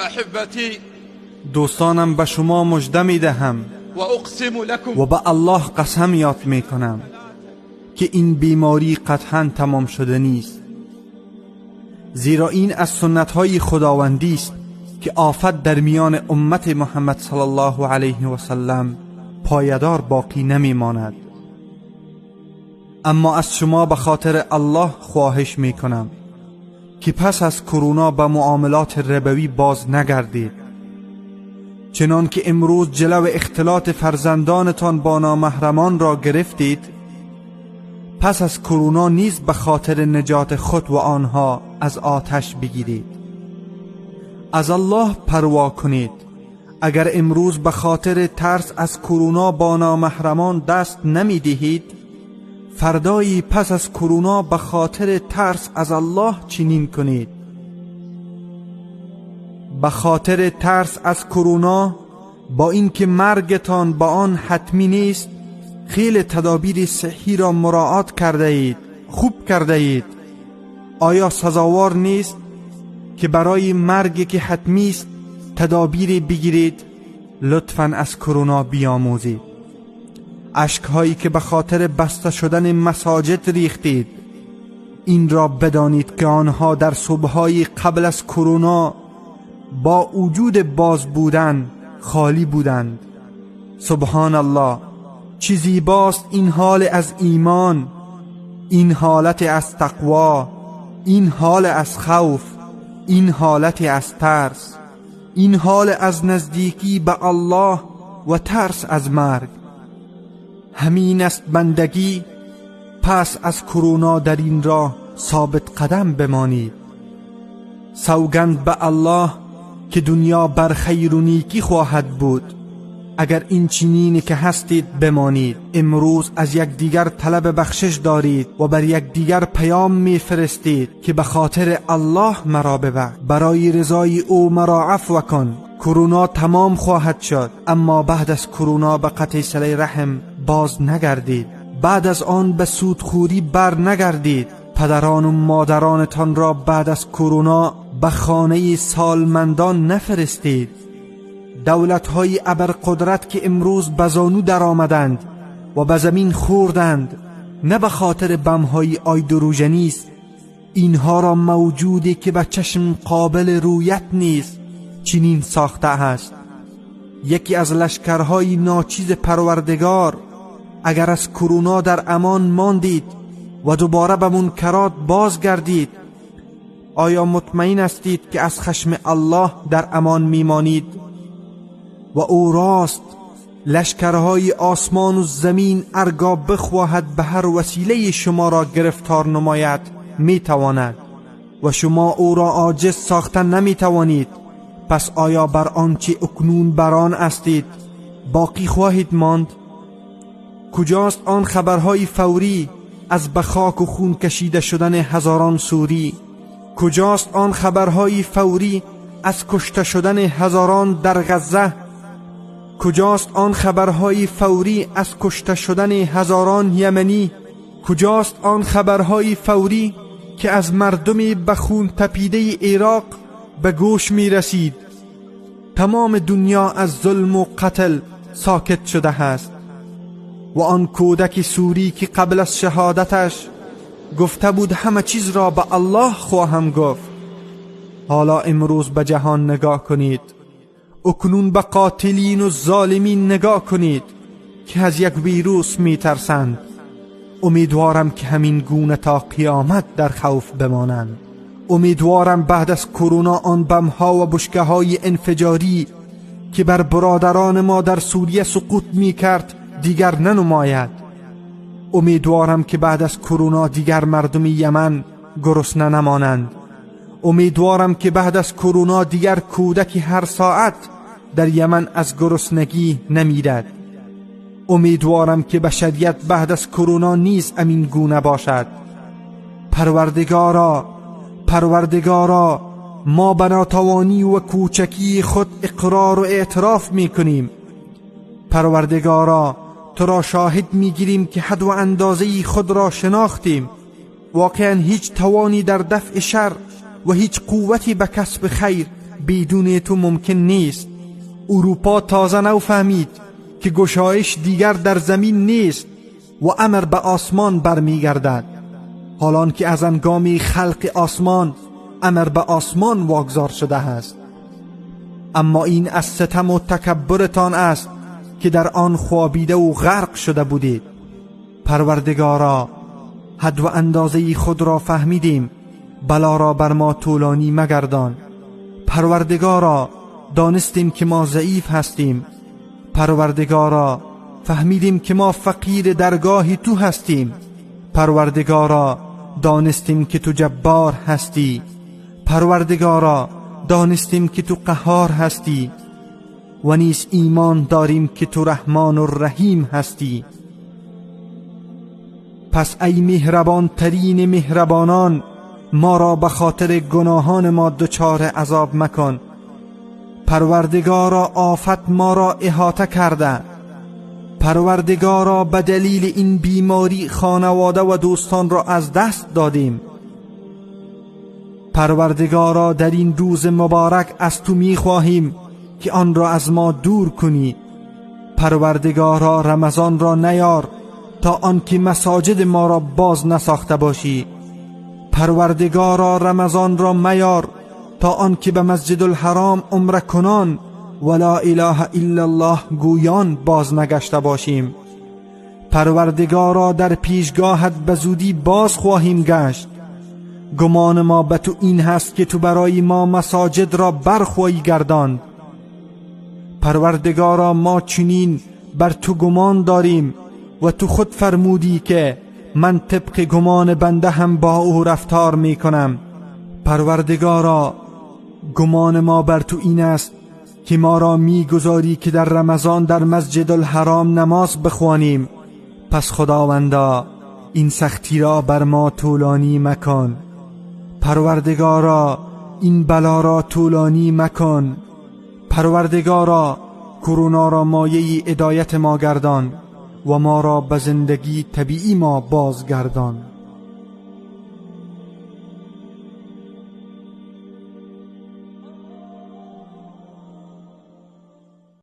أحبتي، دوستانم، به شما مژده می دهم وأقسم لكم و به الله قسم یاد می کنم که این بیماری قطعا تمام شده نیست، زیرا این از سنت های خداوندی است که آفت در میان امت محمد صلی الله علیه و سلم پایدار باقی نمی ماند. اما از شما به خاطر الله خواهش می کنم که پس از کرونا به معاملات ربوی باز نگردید. چنان که امروز جلو اختلاط فرزندانتان با نامحرمان را گرفتید، پس از کرونا نیز به خاطر نجات خود و آنها از آتش بگیرید. از الله پروا کنید. اگر امروز به خاطر ترس از کرونا با نامحرمان دست نمی دهید، فردایی پس از کرونا به خاطر ترس از الله چنین کنید. به خاطر ترس از کرونا، با اینکه مرگتان با آن حتمی نیست، خیلی تدابیر صحی را مراعات کرده اید، خوب کرده اید. آیا سزاوار نیست که برای مرگی که حتمی است تدابیر بگیرید؟ لطفاً از کرونا بیاموزید. اشکهایی که به خاطر بسته شدن مساجد ریختید، این را بدانید که آنها در صبح‌های قبل از کرونا با وجود باز بودن خالی بودند. سبحان الله، چه زیباست این حال از ایمان، این حالت از تقوا، این حال از خوف، این حالت از ترس، این حال از نزدیکی به الله و ترس از مرگ. همین است بندگی. پس از کرونا در این راه ثابت قدم بمانید. سوگند به الله که دنیا بر خیر و نیکی خواهد بود اگر این چنینی که هستید بمانید. امروز از یکدیگر طلب بخشش دارید و بر یکدیگر پیام میفرستید که به خاطر الله مرا ببخش، برای رضای او مرا عفو کن. کرونا تمام خواهد شد، اما بعد از کرونا به قطع صله رحم باز نگردید، بعد از آن به سودخوری بر نگردید. پدران و مادرانتان را بعد از کرونا به خانه سالمندان نفرستید. دولت‌های ابرقدرت که امروز به زانو در آمدند و به زمین خوردند، نه به خاطر بم‌های آیدروژنی است، اینها را موجودی که به چشم قابل رویت نیست چنین ساخته است. یکی از لشکرهای ناچیز پروردگار، اگر از کرونا در امان ماندید و دوباره به منکرات بازگردید، آیا مطمئن هستید که از خشم الله در امان میمانید؟ و او راست، لشکرهای آسمان و زمین ارگاه بخواهد به هر وسیله شما را گرفتار نماید میتواند و شما او را عاجز ساختن نمیتوانید. پس آیا بر آنچه اکنون بر آن هستید باقی خواهید ماند؟ کجاست آن خبرهای فوری از به خاک و خون کشیده شدن هزاران سوری؟ کجاست آن خبرهای فوری از کشته شدن هزاران در غزه؟ کجاست آن خبرهای فوری از کشته شدن هزاران یمنی؟ کجاست آن خبرهای فوری که از مردم به خون تپیده عراق به گوش می رسید؟ تمام دنیا از ظلم و قتل ساکت شده است و آن کودک سوری که قبل از شهادتش گفته بود همه چیز را به الله خواهم گفت، حالا امروز به جهان نگاه کنید. اکنون به قاتلین و ظالمین نگاه کنید که از یک ویروس می ترسند. امیدوارم که همین گونه تا قیامت در خوف بمانند. امیدوارم بعد از کرونا آن بمها و بشکه های انفجاری که بر برادران ما در سوریه سقوط می کرد دیگر ننماید. امیدوارم که بعد از کرونا دیگر مردم یمن گرسنه نمانند. امیدوارم که بعد از کرونا دیگر کودکی هر ساعت در یمن از گرسنگی نمیرد. امیدوارم که بشریت بعد از کرونا نیز امین گونه باشد. پروردگارا، پروردگارا، ما به ناتوانی و کوچکی خود اقرار و اعتراف میکنیم. پروردگارا، تو را شاهد میگیریم که حد و اندازه خود را شناختیم. واقعا هیچ توانی در دفع شر و هیچ قوتی به کسب خیر بدون تو ممکن نیست. اروپا تازه نو فهمید که گشایش دیگر در زمین نیست و امر به آسمان برمیگردد، حالان که از انگام خلق آسمان امر به آسمان واگذار شده است. اما این از ستم و تکبرتان است که در آن خوابیده و غرق شده بودید. پروردگارا، حد و اندازه خود را فهمیدیم، بلا را بر ما طولانی مگردان. پروردگارا، دانستیم که ما ضعیف هستیم. پروردگارا، فهمیدیم که ما فقیر درگاه تو هستیم. پروردگارا، دانستیم که تو جبار هستی. پروردگارا، دانستیم که تو قهار هستی و نیز ایمان داریم که تو رحمان و رحیم هستی. پس ای مهربان ترین مهربانان، ما را به خاطر گناهان ما دچار عذاب مکن. پروردگارا، آفت ما را احاطه کرده. پروردگارا، به دلیل این بیماری خانواده و دوستان را از دست دادیم. پروردگارا، در این روز مبارک از تو می خواهیم که آن را از ما دور کنی. پروردگارا، رمضان را نیار تا آنکه مساجد ما را باز نساخته باشی. پروردگارا، رمضان را میار تا آنکه به مسجد الحرام عمره کنان و لا اله الا الله گویان باز نگشته باشیم. پروردگارا، در پیشگاهت به زودی باز خواهیم گشت. گمان ما به تو این هست که تو برای ما مساجد را برخواهی گرداند. پروردگارا، ما چنین بر تو گمان داریم و تو خود فرمودی که من طبق گمان بنده هم با او رفتار می کنم. پروردگارا، گمان ما بر تو این است که ما را می گذاری که در رمضان در مسجد الحرام نماز بخوانیم. پس خداوندا، این سختی را بر ما طولانی مکن. پروردگارا، این بلا را طولانی مکن. پروردگارا، کرونا را مایه هدایت ما گردان و ما را به زندگی طبیعی ما بازگردان.